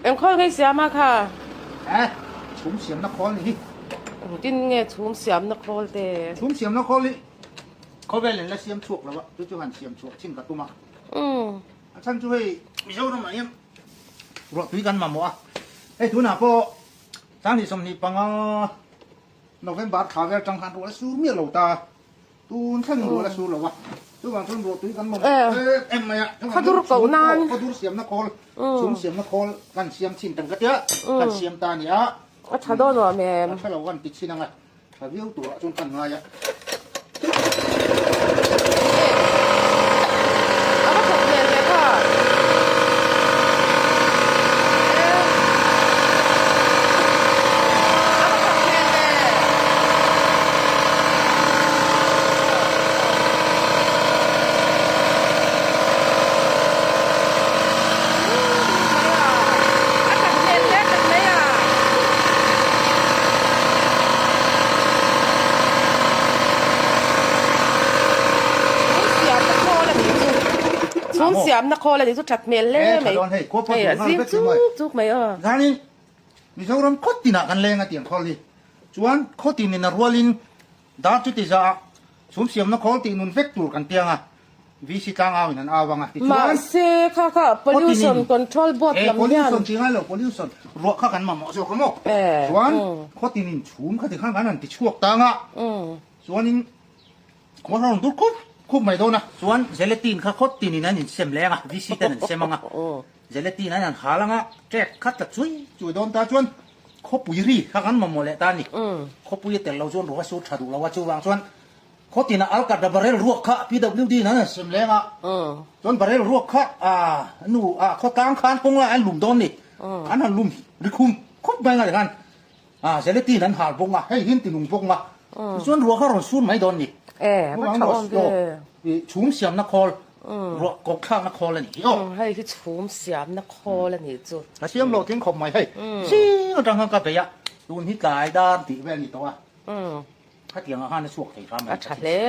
Eng khawl nge i siam a kha? Eh, chhum siamna khawl ni hi. Engtin nge chhum siamna khawl te? Chhum siamna khawl hi khawvel in la siam chhuak lo a, chu chu han siam chhuah chin ka tum a. A chhan chu hei Mizoram ah hian ruahtui kan mamawh a, hei tunah pawh Sanghnih 25 November thla vel tang khan ruah la sur miah lo ta. Tun thleng ruah la sur lo a, chuvang chuan ruah tui kan mawm em em mai a. Khaw dur koh nan. Khaw dur siamna khawl, chhum siamna khawl kan siam chin tang ka tia, kan siam ta a ni a. A tha dawn awm em? A tha lo kan ti chin ang a, tha viau turah chuan kan ngai a. A va thawk hmel ve kha. A va thawk hmel ve. A that hmel hle tak mai a. Chhum siamna khawl a nih chu. Chhum siamna khawl a nih chu that hmel hle mai. Hei a zing chuk chuk mai aw. Zanin Mizoram khaw tinah kan leng a tiang khawl hi. Chuan khaw tinin a rualin dar chuti zah chhum siamna khawl tih nun vek tur kan piang a, VC tlang au in an au ang a. Tichuan Mahse kha kha khaw tinin Pollution Control Board eh lam hian pollution tih ngai lo pollution ruah kha kan mamawh zawk a maw. Eh Chuan umm. khaw tinin chhum kha tikhan kan han ti chhuak tang a. Umm. Chuanin khaw rawn dur khup khup mai dawn a. Chuan gelatin kha khaw tinin an insem leng a, VC ten an sem ang a. Gelatin an han hal ang a, trek kha tla chui chui dawn ta chuan khawpui ri kha kan mamawh leh ta a ni. Khawpui a tel lo chuan ruah a sur tha duh lo a, chuvang chuan khaw tinah alkata barrel ruak kha PWD in an han sem leng a, chuan barrel ruak kha nu ah khawtlang khan kawng lai an lum dawn ni, an han lum ri khum khup mai ang a tikhan gelatin an hal bawk a, hei hi an ti nung bawk ang a, tichuan ruah kha a rawn sur mai dawn ni. Chhum siamna khawl. Ruah kawk thlakna khawl a nih hi aw. Hei hi chhum siamna khawl a nih chu. A siam loh tling khawp mai hei. Zing atang khan ka bei a, tun hi tlai dar tih vel a ni tawh a. Khatiang ah khan a chhuak thei hram mai. A tha hle.